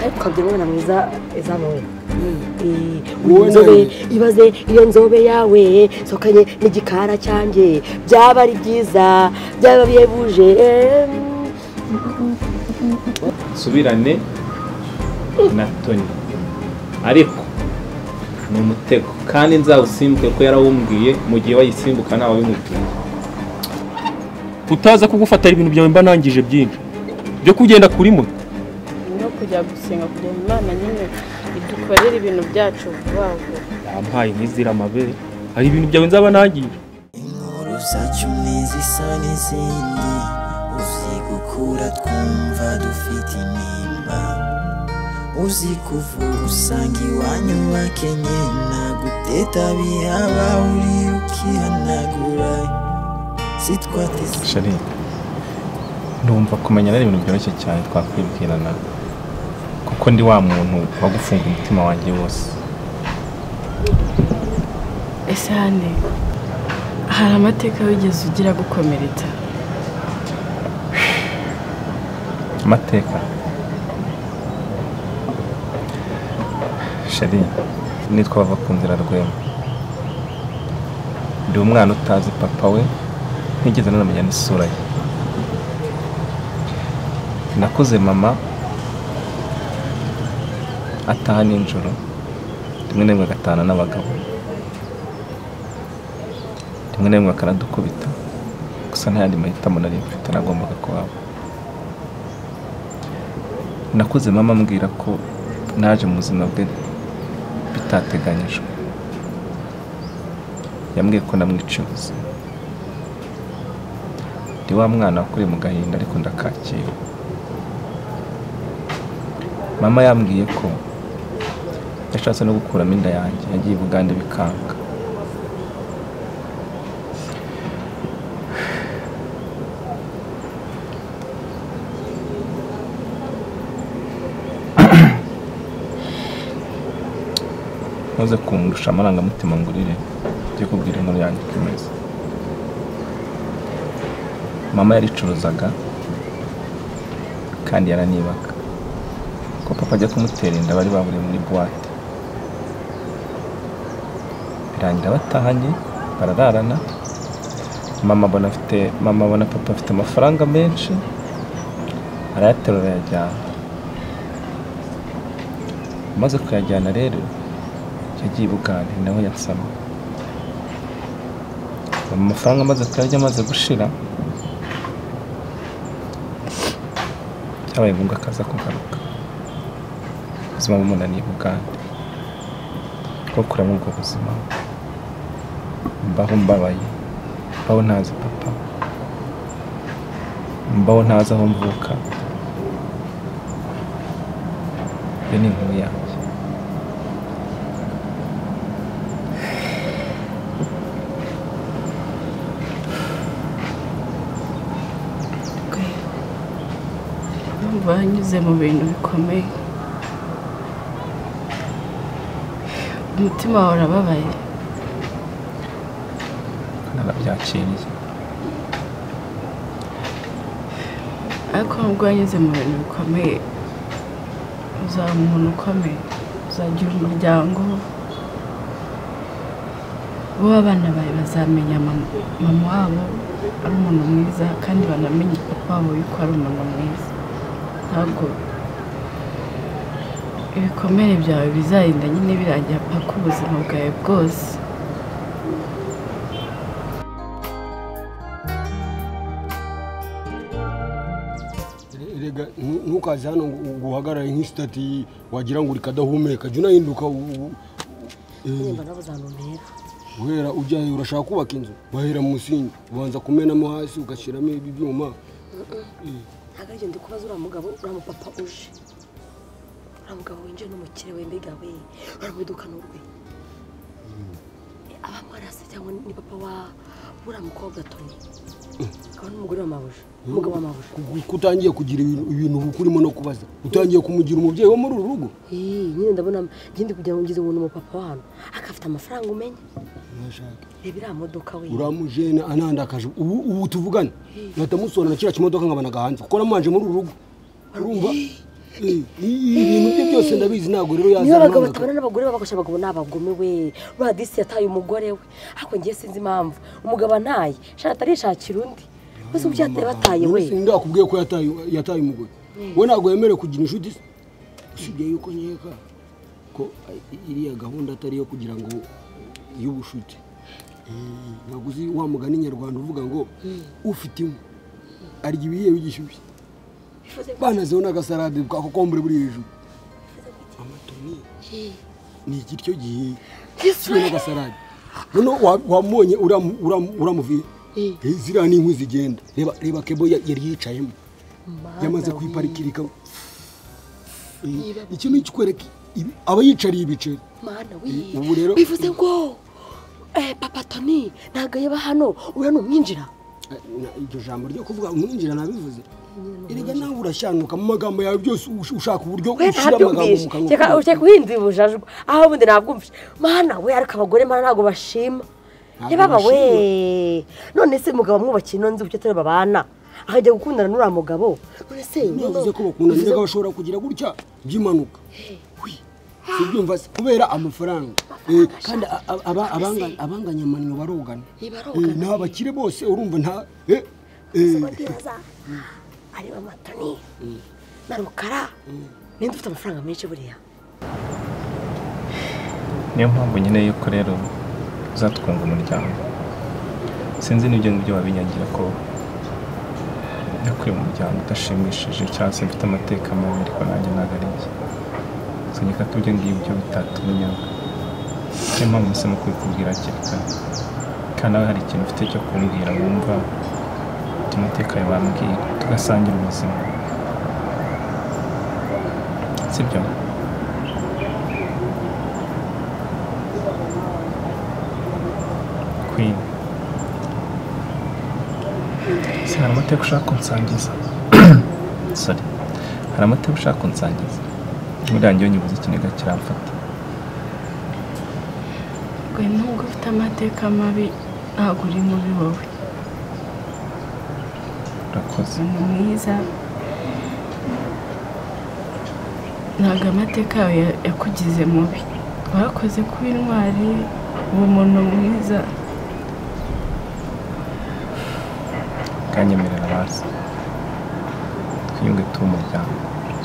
Ukabyara umwana mwiza ezamu we. Inzobe ibaze iyo nzobe yawe sokanye n'igikara cyanjye byaba ari byiza byaba bihebuje. Subirane na Tony ariko ni umutego kandi nzawusimbuke ko yarawumbwiye mu gihe wayisimbuka nawe wabimubwiye. Utaza kugufata ibintu byawe mba nangije byinshi byo kugenda kuri moto no kujya gusenga kugira Imana nyine idukorere ibintu byacu vuba vuba. Yampaye nk'izira amabere hari ibintu byawe nzaba nangije. Inkuru zacu n'izisa n'izindi uzi gukura twumva dufite intimba uzi kuvuga usanga iwanyu bakenye naguteta bihaba uri ukihanagura. Shari, ndumva kumenya ari ibintu byoroshye cyane twakwibwirana kuko ndi wa muntu wagufunga umutima wanjye wose. Ese hane hari amateka wigeze ugira gukomeretsa? Amateka Shari, nitwa Bavakunzira Rwema, ndi umwana utazi papa we, ntigeze nanamenya n'isura ye. Nakuze mama ataha nijoro rimwe na rimwe agatahana n'abagabo, rimwe na rimwe akanadukubita, gusa nta yandi mahitamo nari mfite, nagombaga kuhaba. Nakuze mama ambwira ko naje mu buzima bwe bitateganyijwe, yambwiye ko namwiciye ubuzima. Ndi wa mwana wakuriye mu gahinda ariko ndakakira. Mama yambwiye ko yashatse no gukuramo inda yanjye, yagiye i Bugande bikanga. Ntuze kundusha amarangamutima ngo urire, njye kubwira inkuru yanjye uko imeze. Mama yaricuruzaga kandi yaranibaga ko papa ajya kumutera inda bari bahuriye muri boîte, birangira batahanye barararana. Mama abona papa afite amafaranga menshi arayaterura arayajyana. Amaze kuyajyana rero yagiye i Bugande naho yansama. Amafaranga amaze kuyarya amaze gushira byabaye ngombwa akaza kugaruka. Ubuzima bumunaniye i Bugande, kuko muri ubwo buzima mbaho mbabaye, mbaho ntazi papa, mbaho ntazi aho mvuka. Iyo ni inkuru yanjye. Banyuze mu bintu bikomeye, umutima wawe urababaye. Narabyakiriye ariko nubwo wanyuze mu bintu bikomeye uzaba umuntu ukomeye, uzagira umuryango, bo abana bawe bazamenya mama wabo ari umuntu mwiza kandi banamenye papa wabo yuko ari umuntu mwiza. Ntabwo ibikomere byawe bizarinda nyine birangira paka ubuzima bwawe bwose. Erega ntukaze hano ngo uhagarare nk'isitati wagira ngo uri kadahumeka, jya unahinduka. Guhera ujya urashaka kubaka inzu wahera mu musingi ubanza kumenamo hasi ugashyiramo ibyuma. Ntabwo ndi kubaza uriya mugabo, uriya mupapa uje, uriya mugabo winjiye n'umukire we mbega we, uriya mu iduka n'urwe abamwarase cyangwa ni papa wa uriya mukobwa Tony, akaba n'umugore wa mabuja, umugabo wa mabuja. Ko utangiye kugira ibintu ukurimo no kubaza, utangiye kumugira umubyeyi wo muri uru rugo. Nyine ndabona ngende kugira ngo ngize ubuntu umupapa wa hano akafite amafaranga umenya. Reba iriya modoka we, uramujene anandakaje ubu tuvugana natamusora na kiriya kimodoka nkabanaga hanze kuko namanje muri uru rugo. Urumva ibintu bye Byose ndabizi ntabwo rero yazana. Niyo abagabo batabana n'abagore babakosha abagabo n'abagome we. Radisi yataye umugore we. Ariko ngiye sinzi impamvu. Umugabo antaye, shana atarishakira undi. Bose ubyataye bataye we. Ninde akubwiye ko yataye umugore? We ntabwo yemerewe kugira inshuti. Usibye yuko nkeka ko iriya gahunda atari yo kugira ngo y'ubushuti. Ntabwo uzi wa mugani nyarwanda uvuga ngo ufite inkwi arya ibihiye bigishyushye. Banazeho n'agasarade ka kokombure buri hejuru. Amatoni ni ikiryo gihiye siwe n'agasarade. Noneho wamubonye uramuviye ziriya ni inkwi zigenda. Reba kebo yari yicayemo yamaze kuyiparikirika. Iki ni ikikwereka aba yicariye ibiceri. Mana we, bivuze ngo Papa Tony ntabwo yaba hano, uriya ni umwinjira. Iryo jambo ryo kuvuga umwinjira nabivuze. Erega nawe urashyanuka mu magambo yawe byose ushaka uburyo ushyira amagambo mu kanwa. Reka ushaka guhindura ubujajwa aho ubundi nabwumvise. Mana we, ariko abagore mana ntabwo bashima. Yababa we, none se umugabo amwubakiye ino nzu kuki atari babana akajya gukundana n'uriya mugabo? None se navuze ko bakundana, erega bashobora kugira gutya by'impanuka. Sibyumva se kubera amafaranga. Kandi abanganya amanyo barogana. Ni abakire bose urumva nta ari Amatoni na Rukara ninde ufite amafaranga menshi buriya? Niyo mpamvu nyine yuko rero uzatwunga umuryango. Sinzi n'ibyo ngibyo wabinyagira ko nakuriye mu muryango udashimishije cyangwa se mfite amateka mabi, ariko nanjye ntabwo ari njye. Sinyeka ko ibyo ngibyo bitatuma unyanga. Niyo mpamvu mpisemo kubikubwira hakiri kare. Kandi nawe hari ikintu ufite cyo kumbwira wumva amateka yawe wambwira tugasangira ubuzima, sibyo? Queen, se hari amateka ushaka kunsangiza? Sorry, hari amateka ushaka kunsangiza? Buriya njyewe nyibuze ikiniga kiramfata. Rwe nubwo ufite amateka mabi ntabwo uri mubi wowe. Urakoze. Ni mwiza. Ntabwo amateka yawe yakugize mubi. Warakoze kuba intwari, uba umuntu mwiza. Kanyemerera basi twiyunge tuba umuryango.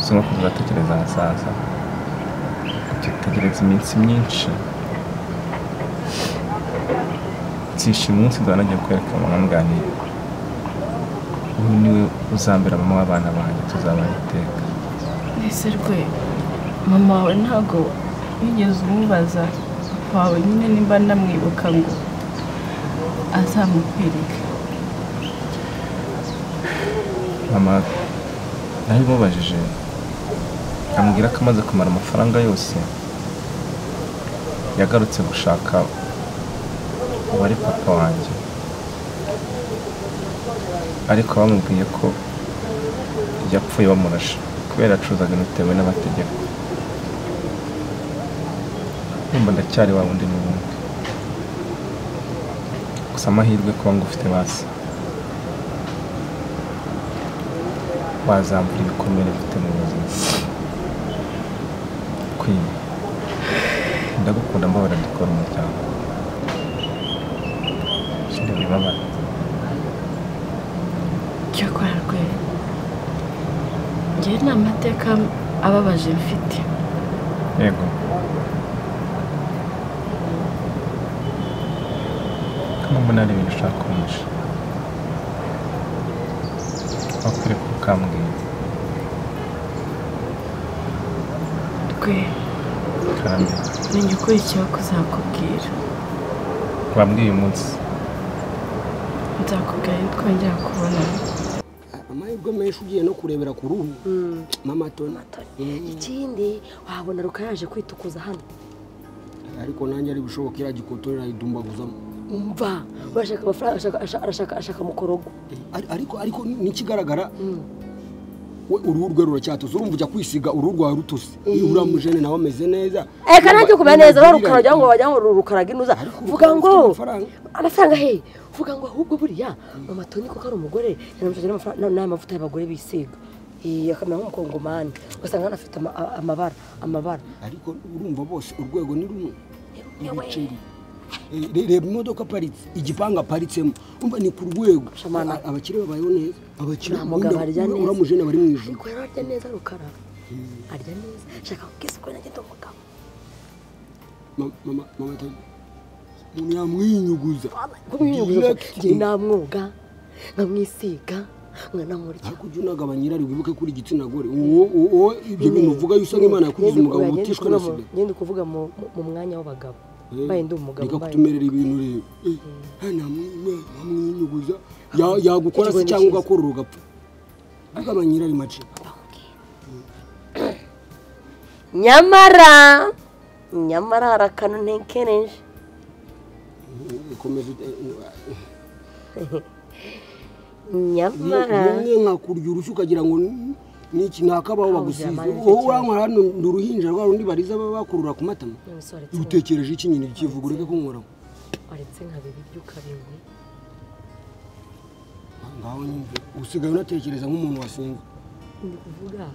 Si nko kuzatekereza ahazaza, kutegereza iminsi myinshi. Nzishima umunsi nzaba nagiye kwereka mama nganira. Uyu niwe uzambera mama w'abana banjye tuzabana iteka. Ese rwe mama wawe ntabwo wigeze umubaza papa wawe nyine nimba ndamwibuka ngo azamukwereke? Mama narabimubajije ambwira ko amaze kumara amafaranga yose yagarutse gushaka uwari papa wanjye, ariko bamubwiye ko yapfuye bamurashe kubera acuruzaga bitewe n'amategeko. Numva ndacyari wa wundi n'ubundi, gusa amahirwe kuba ngufite basi wazamvura ibikomere mfite mu buzima. Queen, ndagukunda, mbabara dukora umuryango. Shira bibabara. Cyakora rwe njye nta mateka ababaje mfite. Yego. Kama mbona ari ibintu ushaka kumpisha, wakwiriye kukambwira. Rwe Karame, menya ukurikiyeho kuzakubwira. Wambwiye uyu munsi. Nzakubwira nitwongera kubonana. Amahirwe menshi ugiye no kurebera ku ruhu. Mama Tony. Ikindi wabona Rukara yaje kwitukuza hano. Ariko nanjye ari bishoboka iriya gikotori ayidumbaguzamo. Umva, urashaka amafaranga, ashaka mukorogo. Ariko nikigaragara we uruhu rwe ruracyatose. Urumva ujya kwisiga uruhu rwawe rutose. Uriya mujene nawe ameze neza. Eka nanjye kumera neza, Rukara wagira ngo wagira ngo Rukara inuza. Vuga ngo amafaranga he? Vuga ngo ahubwo buriya Mama Tony kuko ari umugore yanamushakira amafaranga n'aya mavuta y'abagore bisiga. Akamera nk'umukongomani ugasanga anafite amabara amabara. Ariko urumva bose urwego ni rumwe. Ibiceri. Reba imodoka aparitse, igipangu aparitsemo, umva ni ku rwego. Abakire babayeho neza, abakire uramujene bari mu ijuru. Ariko rero arya neza Rukara. Arya neza. Shaka kubwiza uko nanjye ndi umugabo. Mama mama umuntu yamwinyuguza. Kumwinyuguza njye namwoga nkamwisiga nkanamurya. Ariko ujye unagabanya irari wibuke kuri igitsina gore. Uwo ibyo bintu uvuga yusa nk'Imana yakugize umugabo utishwe na sida. Ngende kuvuga mu mwanya w'abagabo. Mbaye ndi umugabo mbaye. Kutumerera ibintu rero. Namwinyuguza yagukora se cyangwa ugakorora ugapfa. Ugabanya irari mace. Nyamara nyamara hari akantu ntekereje. Nyamara rimwe nkakurya urushyi ukagira ngo niki ntakabaho bagusize. Wowe urankora hano ndi uruhinja rwa rundi bariza bakurura ku matama. Utekereje iki nyine kivuga ureke kunkoraho. Waretse nkabira ibyo ukabinywa. Ngaho nyumve usigaye unatekereza nk'umuntu wasinze. Ndi kuvuga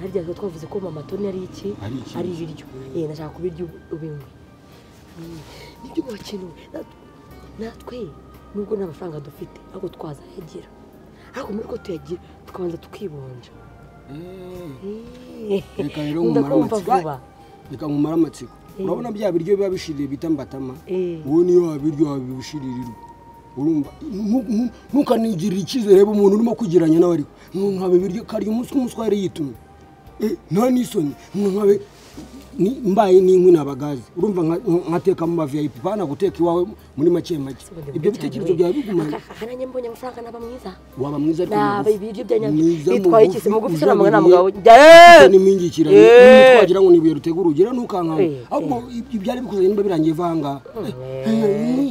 harya twavuze ko mama Tony ari iki? Ari ibiryo. Nashaka kubirya ubinywe. Nibyo bakenewe natwe nubwo nta mafaranga dufite ariko twazayagira. Ariko muri ko tuyagira tukabanza tukibonja. Reka rero nkumara amatsiko. Reka nkumara amatsiko. Urabona bya biryo biba bishiririye bita mbatama. Wowe niyo wabiryo wabishiririrwa. Urumva ntukanigirira icyizere reba umuntu urimo kugiranya nawe ariko nkabe biryo karya umunsi umuswa yari yitumye. Nta n'isoni nkabe mbaye n'inkwi n'abagazi urumva nkateka mu VIP bana guteka iwawe muri make make. Ibyo bitekerezo byawe bigumana. Nanjye mbonye amafaranga naba mwiza. Waba mwiza ariko naba ibiryo bya nyabyo bitwaye iki se mugufi se namwe namugabo n'imingikirano twagira ngo nibuye rutegura ugira ntukankanga. Ahubwo ibyo byari bikuze nimba birangiye vanga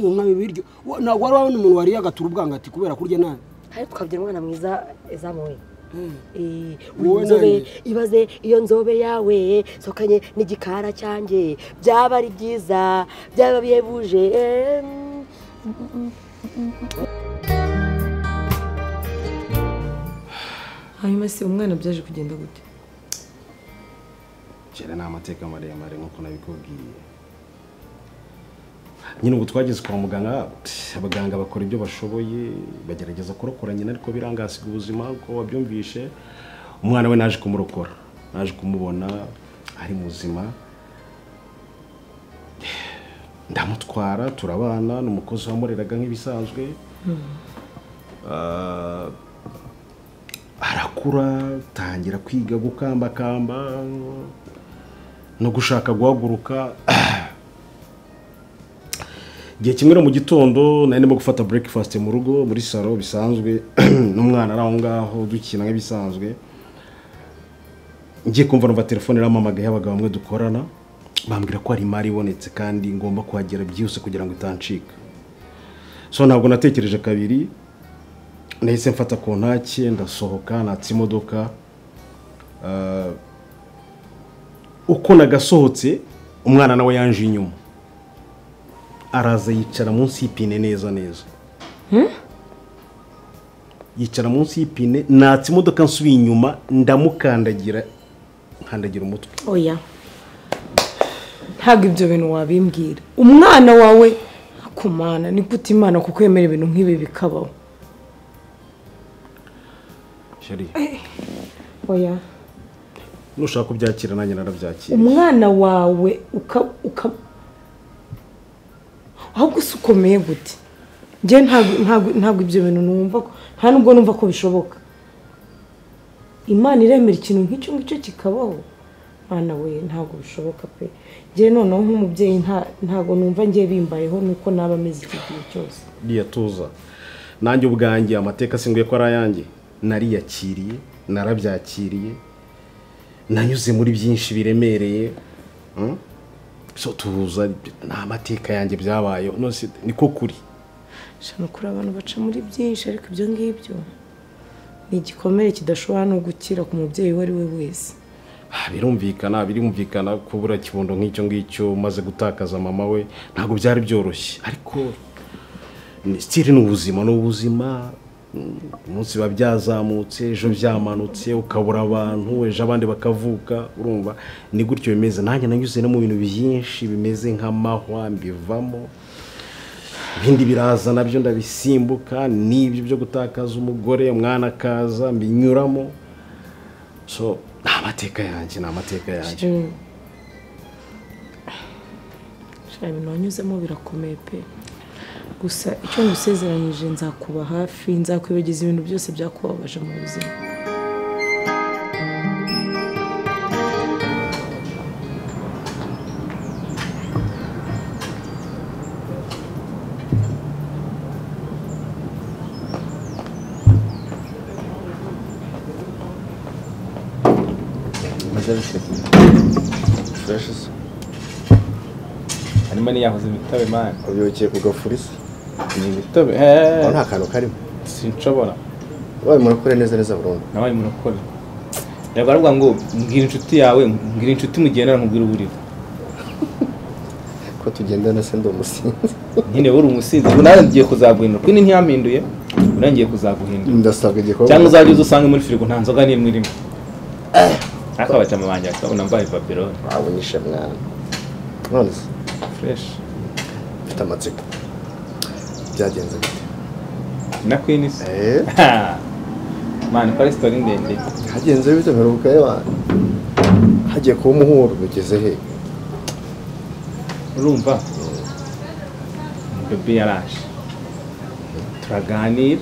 nkabe ibiryo ntabwo wari wabona umuntu wariye agatura ubwanga ati kubera kurya nabi. Hari tukabyira umwana mwiza ezamuwe. Inzobe ibaze iyo nzobe yawe sokanye n'igikara cyanjye byaba ari byiza byaba bihebuje. Hanyuma se umwana byaje kugenda gute? Cyane ni amateka maremare nk'uko nabikubwiye. Nyine ubu twageze kwa muganga, abaganga bakora ibyo bashoboye bagerageza kurokora nyina ariko birangasiga ubuzima uko wabyumvishe. Umwana we naje kumurokora, naje kumubona ari muzima, ndamutwara turabana n'umukozi wamureraga nk'ibisanzwe. Arakura tangira kwiga gukambakamba no gushaka guhaguruka. Igihe kimwe mu gitondo nari ndimo gufata breakfast mu rugo muri salo bisanzwe n'umwana ari aho ngaho dukina nk'ibisanzwe. Ngiye kumva numva telefone iramamagaye abagabo bamwe dukorana bambwira ko hari imari ibonetse kandi ngomba kuhagera byihuse kugira ngo itancika. So ntabwo natekereje kabiri, nahise mfata kontake ndasohoka natsa imodoka. Uko nagasohotse umwana nawe yanje inyuma araza yicara munsi y'ipine neza neza. Yicara munsi y'ipine natsa imodoka nsubiye inyuma ndamukandagira nkandagira umutwe. Oya ntabwo ibyo bintu wabimbwira. Umwana wawe akumana ni gute Imana kukwemera ibintu nk'ibi bikabaho? Sheri oya nushaka kubyakira nanjye narabyakira. Umwana wawe uka ahubwo se ukomeye gute? Njye ntabwo ibyo bintu numva ko nta nubwo numva ko bishoboka. Imana iremera ikintu nk'icyo ngicyo kikabaho. Mwana we ntabwo bishoboka pe. Njye noneho nk'umubyeyi ntabwo numva ngiye bimbayeho nuko naba ameze iki gihe cyose. Tuza nanjye ubwanjye amateka singuye ko ari ayanjye, nariyakiriye narabyakiriye, nanyuze muri byinshi biremereye. So tuza nta mateka yanjye byabayeho none niko kuri. Shano kuri abantu baca muri byinshi ariko ibyo ngibyo ni igikomere kidashobora no gukira ku mubyeyi uwo ari we wese. Birumvikana kubura kibondo nk'icyo ngicyo maze gutakaza mama we ntabwo byari byoroshye, ariko ni style n'ubuzima n'ubuzima. Umunsi biba byazamutse, ejo byamanutse, ukabura abantu, ejo abandi bakavuka, urumva ni gutyo bimeze. Nanjye nanyuze no mu bintu byinshi bimeze nk'amahwa, mbivamo, ibindi biraza nabyo ndabisimbuka, n'ibyo byo gutakaza umugore, umwana akaza, mbinyuramo. So ni amateka yanjye, ni amateka yanjye. Ibintu wanyuzemo birakomeye pe. Gusa icyo ngusezeranyije nzakuba hafi, nzakwibagiza ibintu byose byakubabaje mu buzima. Fresh. Hanyuma niyahoze imitobe man. Ubyukiye ku gafurisi. Ni imitobe. Aho nta kantu karimo. Sinshobora. Wabaye murokore neza neza burundu. Nabaye murokore. Yabwo aravuga ngo mbwira inshuti yawe, mbwira inshuti mugendana, nkubwira uburiro. Ko tugendana se ndi umusinzi. Nyine uri umusinzi. Ubu nawe ngiye kuzaguhindura. Kwini ntiyampinduye. Ubu ngiye kuzaguhindura. Ndasabwa igikombe. Cyangwa uzajya uza usange muri firigo nta nzoga n'imwe irimo. Ariko abajama banjye bakabona mbaye Babylon. Wabunyishe mwana. None se fresh. Mfite amatsiko. Byagenze bite? Na Queen se? Man, ko ari story ndende. Hagenze bite mperuka yewe? Hagiye kuba umuhuro bigeze he? Urumva? Bebe yaraje. Turaganira.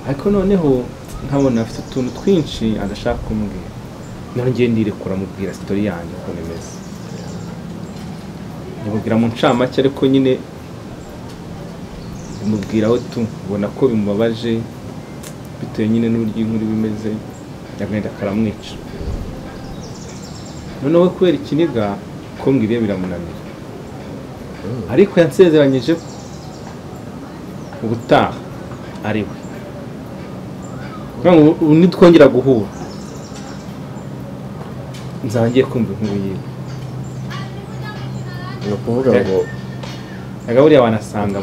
Ariko noneho nkabona afite utuntu twinshi adashaka kumbwira. None ndirekura mubwira story yanjye ukuntu imeze. Ndamubwira mu ncamake ariko nyine ndamubwira aho tu ubona ko bimubabaje bitewe nyine n'uburyo inkuru bimeze, yagenda karamwica. Noneho kubera ikiniga kumbwira biramunanira. Ariko yansezeranyije ubutaha ari we. Ubu nitwongera guhura nzangiye kumva inkuru yiwe. Ni ukuvuga ngo agaburiya wanasanga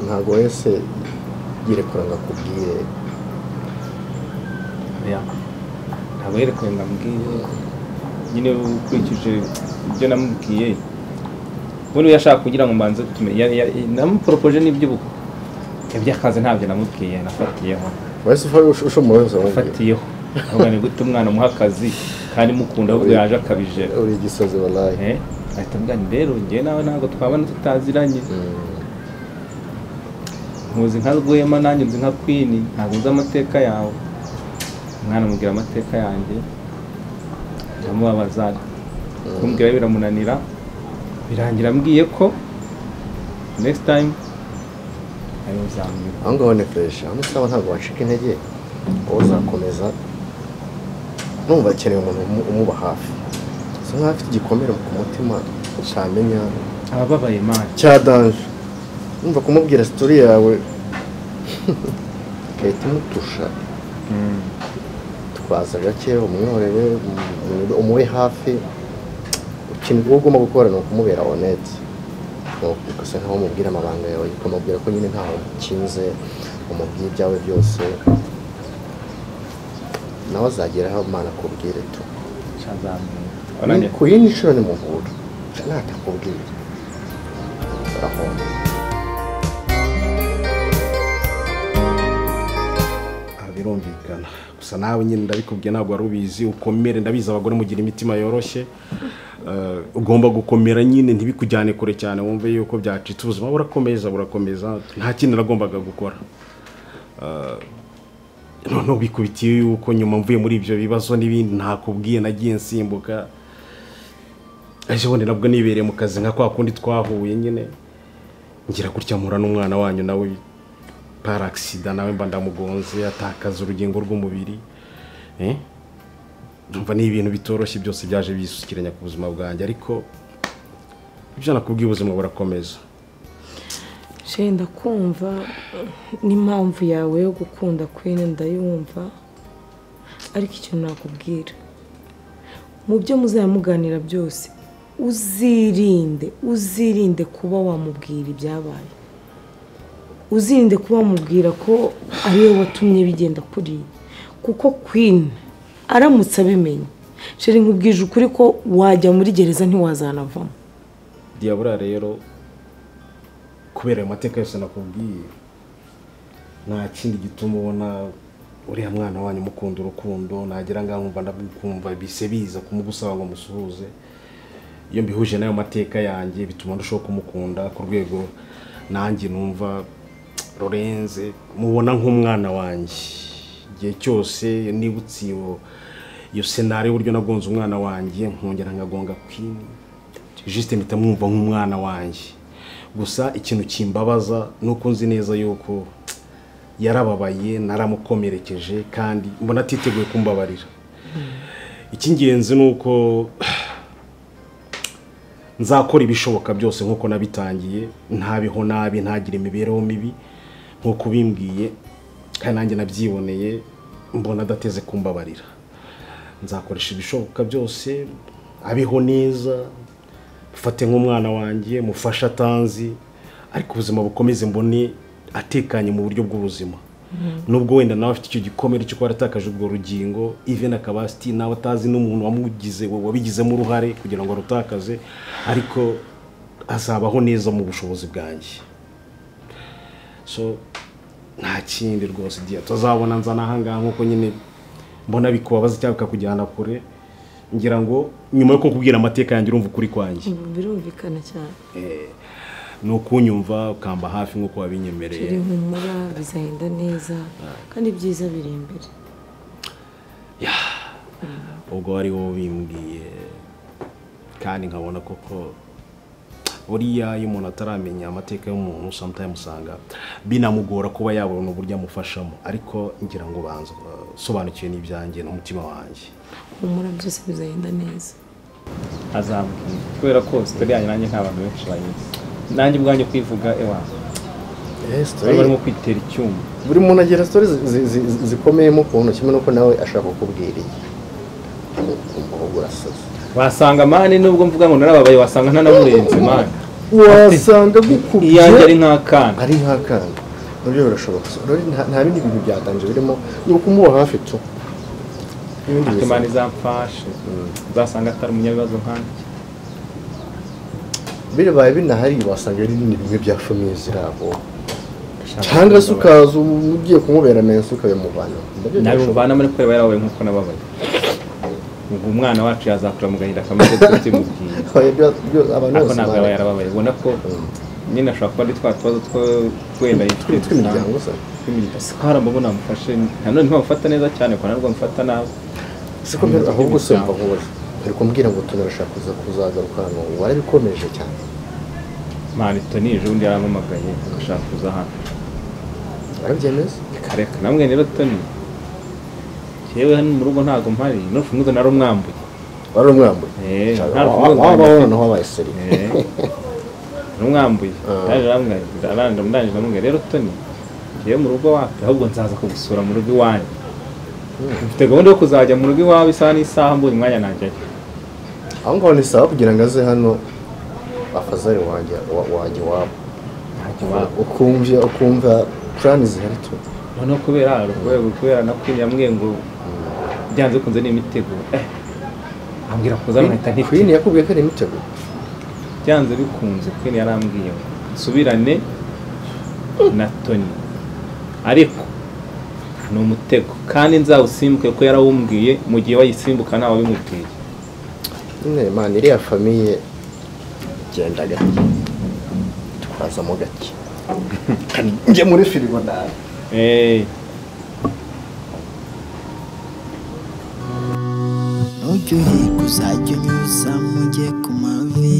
ntago wese yirekura ngo akubwire. Ntabwo yerekura ngo ambwire nyine ukurikije ibyo namubwiye. Ubundi yashaka kugira ngo mbanze tumenye, namuporopoje n'iby'ubukwe. Iby'akazi ntabyo namubwiye, nafatiyeho. Wese ufatiyeho. Ahubwo ni gute umwana umuha akazi kandi mukunda ahubwo yaje akabijera. Uri igisozi wallahi. Ahita ambwira nti rero njye nawe ntabwo twabana tutaziranye. Nkuzi nka Rwema nanjye nzi nka Queen, ntabwo nzi amateka yawe. Umwana amubwira amateka yanjye, ndamubabaza. Kumbwira biramunanira, birangira ambwiye ko next time ayo uzambwira. Aho ngaho ni fresh, aho sawa ntabwo wacika intege, uzakomeza. Numva akeneye umuntu umuba hafi. So nkaho afite igikomere ku mutima cyamenya abababaye man cya danger. Numva kumubwira story yawe kahita imutusha. Twaza gake umwihorere, umuhe hafi. Ikintu ugomba gukora ni ukumubera honest. Ugasa nkaho umubwira amabanga yawe, ukamubwira ko nyine ntaho ukinze, umubwira ibyawe byose. Nawe azagera aho Imana akubwire tu. Ku yindi nshuro nimuhura natakubwira urahomba. Birumvikana gusa nawe nyine ndabikubwiye ntabwo wari ubizi. Ukomere, ndabizi abagore mugira imitima yoroshye. Ugomba gukomera nyine ntibikujyane kure cyane, wumve yuko byacitse ubuzima burakomeza burakomeza. Nta kintu nagombaga gukora. Noneho bikubitiye yuko nyuma mvuye muri ibyo bibazo n'ibindi ntakubwiye, nagiye nsimbuka. Ejo bundi nabwo nibereye mu kazi nka kwa kundi twahuye nyine, ngira gutya mpura n'umwana wanyu nawe par accident, nawe mba ndamugonze atakaza urugingo rw'umubiri. Ndumva ni ibintu bitoroshye byose byaje bisukiranya ku buzima bwanjye, ariko ibyo nakubwiye ubuzima burakomeza. Shenda kumva n'impamvu yawe yo gukunda Queen ndayumva, ariko ikintu nakubwira mu byo muzamuganira byose uzirinde kuba wamubwira ibyabaye. Uzirinde kuba wamubwira ko ariwe watumye bigenda kuriya, kuko Queen aramutse abimenye, chéri nkubwije ukuri ko wajya muri gereza ntiwazanavamo. Diabura rero kubera ayo mateka yose nakubwiye, nta kindi gituma ubona uriya mwana wanyu mukunda urukundo, nagira ngaho nkumva ndagukumva bise biza kumugusaba ngo musuhuze. Iyo mbihuje n'ayo mateka yanjye bituma ndushaho kumukunda ku rwego nanjye numva Lorenze mubona nk'umwana wanjye. Igihe cyose nibutse iyo senari uburyo nagonze umwana wanjye nkongera nkagonga Queen, juste mpita mwumva nk'umwana wanjye. Gusa ikintu kimbabaza nuko nzi neza yuko yarababaye, naramukomerekeje kandi mbona atiteguye kumbabarira. Icy'ingenzi nuko nzakora ibishoboka byose nkuko nabitangiye, ntabiho nabi, ntagire imibereho mibi nkuko bimbwiye, kandi nanjye nabyiboneye mbona adateze kumbabarira. Nzakoresha ibishoboka byose abiho neza, mufate nk'umwana wanjye, mufashe atanzi, ariko ubuzima bukomeze mbone atekanye mu buryo bw'ubuzima. Nubwo wenda nawe afite icyo gikomere cyo kuba yaratakaje ubwo rugingo, even akaba nawe atazi n'umuntu wamugize wabigizemo uruhare kugira ngo arutakaze, ariko azabaho neza mu bushobozi bwanjye. So nta kindi rwose diya tuzabona nzana ahangaha nkuko nyine mbona bikubabaza cyangwa bikakujyana kure. Ngira ngo nyuma yo kukubwira amateka yanjye urumva ukuri kwanjye. Birumvikana cyane. Ni ukunyumva ukamba hafi nk'uko wabinyemereye. Chéri humura bizagenda neza kandi ibyiza biri imbere. Ubwo wari wowe ubimbwiye kandi nkabona koko buriya iyo umuntu ataramenya amateka y'umuntu sometimes usanga binamugora kuba yabona uburyo amufashamo, ariko ngira ngo banza sobanukiwe n'ibyanjye n'umutima wanjye. Humura byose bizagenda neza. Azambwira kubera ko story yanjye nanjye nta bantu benshi bayizi. Nanjye ubwanjye kwivuga ewa. Story barimo kwitera icyuma. Buri muntu agira story zikomeye mu kuntu kimwe nuko nawe ashaka kukubwira iki. Wasanga mani nubwo mvuga ngo narababaye, wasanga ntanamurenze mani. Wasanga gukubye iyanjye ari nk'akana. Ari nk'akana. Nabyo birashoboka. Nta bindi bintu byatanje birimo ni ukumuba hafi tu. Ibindi mani zamfashe. Uzasanga atari umunyabibazo nkanjye. Birabaye binahari wasanga ari ibintu bimwe bya famille zirabo. Cyangwa se ukaza ugiye kumubera menshi ukabimuvana. Nabimuvana muri kureba yarabaye nkuko nababaye. Ubwo umwana wacu yazakura mu gahinda kamaze tutimubwiye. Abantu ntabwo aba yarababaye, ubona ko nyine ashobora kuba ari twa tubazo two wenda yifite tw'imiryango se. Tw'imiryango mbona mufashe nanone ntimufata neza cyane ko narwo mufata nabi. Siko mbere ahubwo se mva nkubaza. Ari kumbwira ngo tunarashaka kuza kuzagaruka hano, warabikomeje cyane. Mani Tony ejo bundi yarampamagaye ashaka kuza hano. Warabyemeza? Reka namwe rero Tony. Yewe hano mu rugo ntago mpari, n'urufunguzo narumwambuye. Warumwambuye? Waba noneho wabaye seri. Narumwambuye. Ndaje ndamubwira rero Tony, yewe mu rugo wapi ahubwo nzaza kugusura mu rugo iwanyu. Mfite gahunda yo kuzajya mu rugo iwawe isaha n'isaha mbonye umwanya najyayo. Aho ngaho ni sawa kugira ngo aze hano afazari wanjye wajya iwabo. Ukumva plan zihari tu. Noneho kubera kubera na Queen yambwiye ngo byanze bikunze ni imitego. Ambwira kuza nkahita nti Queen yakubwiye ko ari imitego. Byanze bikunze Queen yarambwiye ngo nsubirane na Tony, ariko ni umutego kandi nzawusimbuke ko yarawumbwiye mu gihe wayisimbuka ntawe wabimubwiye. Nyine man iriya famille genda gake twazamo gake njye muri firigo nabi. Nujya uhiga uzajya unyuza mujye ku mavi,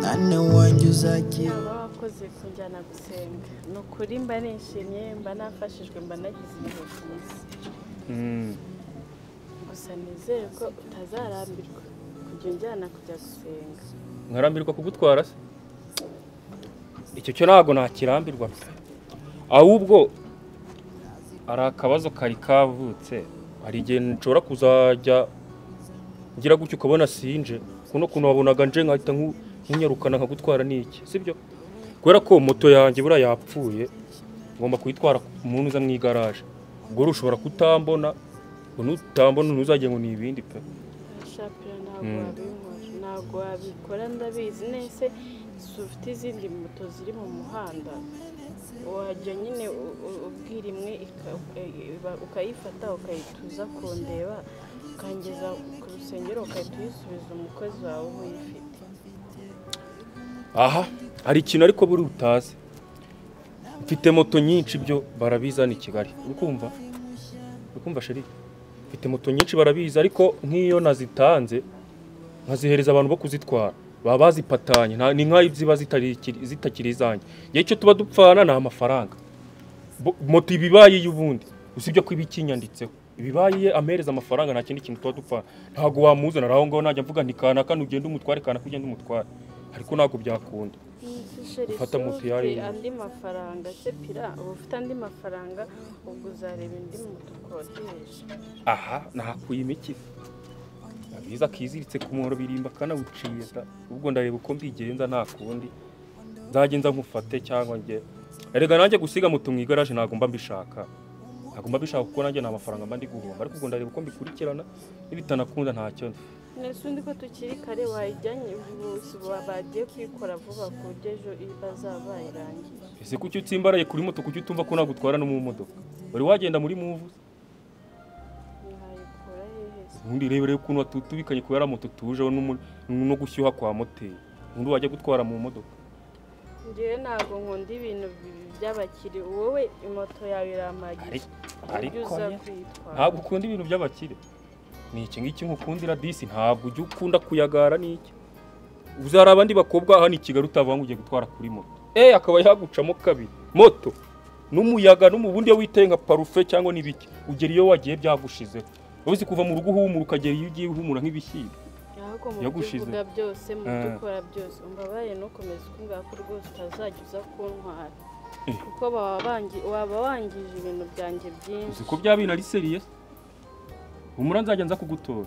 mwana wanjye uzajya. Wakoze kunjyana gusenga, ni ukuri mba nishimye, mba nafashijwe, mba nagize ibihe byiza. Gusa nizere ko utazarambirwa kujya unjyana kujya gusenga. Nkarambirwa kugutwara se? Icyo cyo ntabwo nakirambirwa pe. Ahubwo ari akabazo kari kavutse, hari igihe nshobora kuzajya ngira gutyo ukabona sinje, kuno kuntu wabonaga nje nkahita nkunyarukana nkagutwara n'iki, sibyo? Kubera ko moto yanjye buriya yapfuye ngomba kuyitwara umuntu uza mu igaraje. Ubwo ushobora kutambona, nutambona ntuzajye ngo ni ibindi pe. Shapira ntabwo wabinkora, ntabwo wabikora ndabizi nese ufite izindi moto ziri mu muhanda. Wajya nyine ubwira imwe ukayifata ukayituza kundeba ukangeza ku rusengero ukahita uyisubiza umukozi wawe uba uyifite. Aha hari ikintu ariko buri utazi. Mfite moto nyinshi byo barabizana i Kigali. Urukumva? Urukumva sheri? Mfite moto nyinshi barabizi ariko nk'iyo nazitanze nkazihereza abantu bo kuzitwara baba bazipatanye ni nkayo ziba zitakiri izanjye. Ngiye icyo tuba dupfana ni amafaranga. Moto ibibaye y'ubundi usibye ko ibikinyanditseho ibibaye amereza amafaranga nta kindi kintu tuba dupfana. Ntago wamuzana aho ngaho najya mvuga nti kanaka ugenda umutware kanaka ugenda umutware ariko ntago byakunda. Ufata moto yari andi mafaranga se Pira uba ufite andi mafaranga ubwo uzareba indi moto ukodesha. Aha nahakuye imiki abiza kiziritse ku muhoro birimba kanawuciye da ubwo ndareba uko mbigenza nta kundi nzagenza nkufate cyangwa nge erega nanjye gusiga moto mu igaraje ntago mba mbishaka. Ntago mba mbishaka kuko nanjye nta mafaranga mba ndi guhomba ariko ubwo ndareba uko mbikurikirana nibitanakunda ntacyo. Nese undi ko tukiri kare wayijyanye bagiye kuyikora vuba ku buryo ejo bazaba bayirangije. Ese kuki utsimbaraye kuri moto kuki utumva ko nagutwara no mu modoka? Wari wagenda muri move? Nayikora hehe se? Ubundi rebe ukuntu watutubikanye kubera moto tujeho no gushyuha kwa moteri. Ubundi wajya gutwara mu modoka. Ngewe ntabwo nkunda ibintu by'abakire wowe moto yawe iramagije. Ariko ntabwo ukunda ibintu by'abakire. Ni iki ngiki nkukundira disi ntabwo ujya ukunda kuyagara niki. Uzara abandi bakobwa hano i Kigali utavuga ngo ugiye gutwara kuri moto. Akaba yagucamo kabiri. Moto n'umuyaga n'umubundi iyo witeye nka parufe cyangwa n'ibiki ugera iyo wagiye byagushizeho. Uzi kuva mu rugo uhumura ukagera iyo ugiye uhumura nk'ibishyimbo. Yagushize byose mu dukora byose umbabaye no komeza kumbwira ko rwose utazajya uza kuntwara. Kuko waba wangije ibintu byanjye byinshi. Uzi ko bya bintu ari serious? Umura nzajya nza kugutora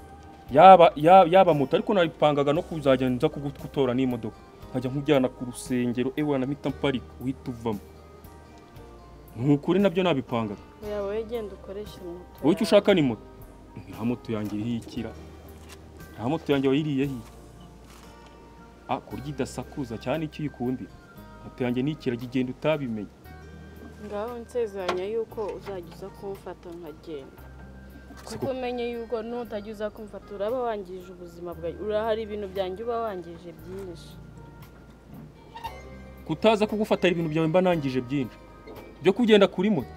yaba moto ariko nabipangaga no kuzajya nza kugutora n'imodoka nkajya nkujyana ku rusengero ewana mpita mparika uhita uvamo. Nukuri nabyo nabipangaga. Oya wowe genda ukoreshe moto. Wowe icyo ushaka ni moto. Nta moto yanjye ihikira. Nta moto yanjye wayiriye hi. Kurya idasakuza cyane icyo uyikundira. Moto yanjye nikira gigenda utabimenye. Ngaho nsezeranya yuko uzajya uza kumfata nkagenda. Kuko umenye yuko nutajya uza kumfata uraba wangije ubuzima bwawe urahari ibintu byanjye uba wangije byinshi. Kutaza kugufata ibintu byawe mba nangije byinshi byo kugenda kuri moto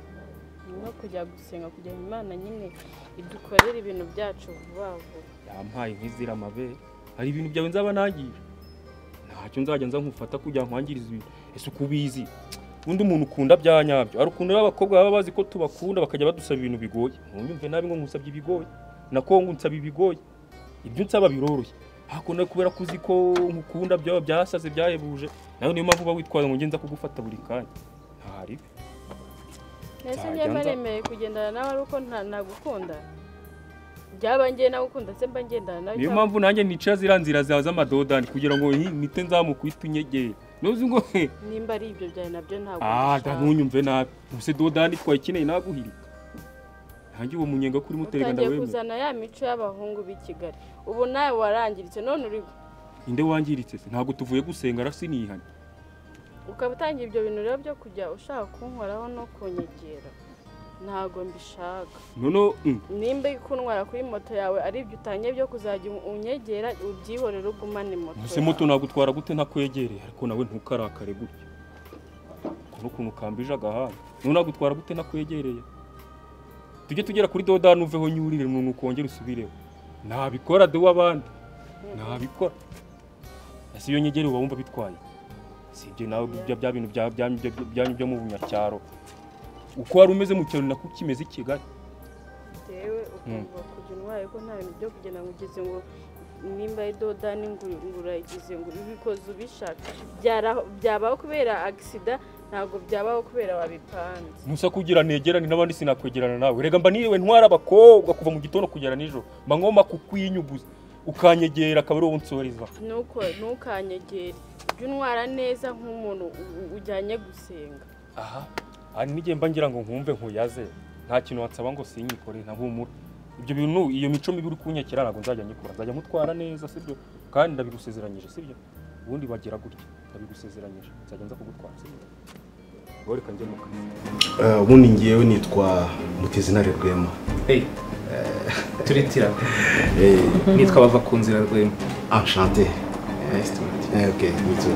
no kujya gusenga kujya Imana nyine idukorera ibintu byacu vuba vuba. Yampaye nk'izira amabere hari ibintu byawe nzaba nangije ntacyo nzajya nza nkufata kujya nkwangiriza ibintu. Ese ukubizi undi umuntu ukunda bya nyabyo ari ukuntu abakobwa baba bazi ko tubakunda bakajya badusaba ibintu bigoye. Ntunyumve nabi ngo nkusabye ibigoye nako ngo nsaba ibigoye ibyo nsaba biroroshye hakunda kubera kuzi ko nkukunda byaba byasaze byahebuje nayo niyo mpamvu uba witwaza ngo ngenza kugufata buri kanya ntari. Nese njye mbaremeye kugendana nawe ari uko nagukunda byaba ngiye nagukunda se mba ngendana nawe. Niyo mpamvu nanjye nica zira nzira zawe z'amadodani kugira ngo nite nzamukwita unyegere. Nuzi ngo nimba ari ibyo byawe nabyo ntabwo. Ntunyumve nabi. Ubuse dodani twayikeneye naguhirika. Ntangi uwo munyenga kuri moteri ganda wemeye. Utangiye kuzana ya mico y'abahungu b'i Kigali. Ubu nawe warangiritse none uri inde wangiritse se ntabwo tuvuye gusenga rasinihanye. Ukaba utangiye ibyo bintu rero byo kujya ushaka kunkoraho no kunyegera. Ntabwo mbishaka. Nono nimba ikuntwara kuri moto yawe ari ibyo utangiye byo kuzajya unyegera ubyihorere ugumane moto. Ese moto nagutwara gute ntakwegereye ariko nawe ntukarakare gutya. Kuno kuntu kambije agahanga. None nagutwara gute ntakwegereye? Tujye tugera kuri dodani uveho nyurire none ukongera usubireho. Nabikora de w'abandi. Nabikora. Ese iyo nyegere uba wumva bitwaye. Sibyo nawe bya bintu byanyu byo mu bunyacyaro. Uko wari umeze mu cyaro nako kimeze i Kigali. Tewe ukumva kujya untwaye ko nta bintu byo kugenda ngo ugeze ngo nimba idodani ngurayigize ngo ubikoze ubishaka byabaho kubera accident ntabwo byabaho kubera wabipanze. Ntusa kugira negerane n'abandi sinakwegerana nawe. Rega mba niriwe ntwara abakobwa kuva mu gitondo kugera nijoro. Mba ngomba kukwinyuguza ukanyegera akaba ari wowe unsoreza. Nuko ntukanyegere. Ujye untwara neza nk'umuntu ujyanye gusenga. Aha hari n'igihe mba ngira ngo nkumve nkuyaze, nta kintu wansaba ngo sinyikore ntabumura. Ibyo bintu, iyo mico mibi uri kunyakira ntabwo nzajya nyikora, nzajya mutwara neza, sibyo? Kandi ndabigusezeranyije, sibyo? Ubundi bagira gutya, ndabigusezeranyije, nzajya nza kugutwara, sibyo? Wowe reka njye mu kazi. Ubundi ngewe nitwa Mutezinare Rwema. Hey, turitira. Nitwa Bava ku nzira Rwema. Enchanté. Nice to meet you. Okay, me too.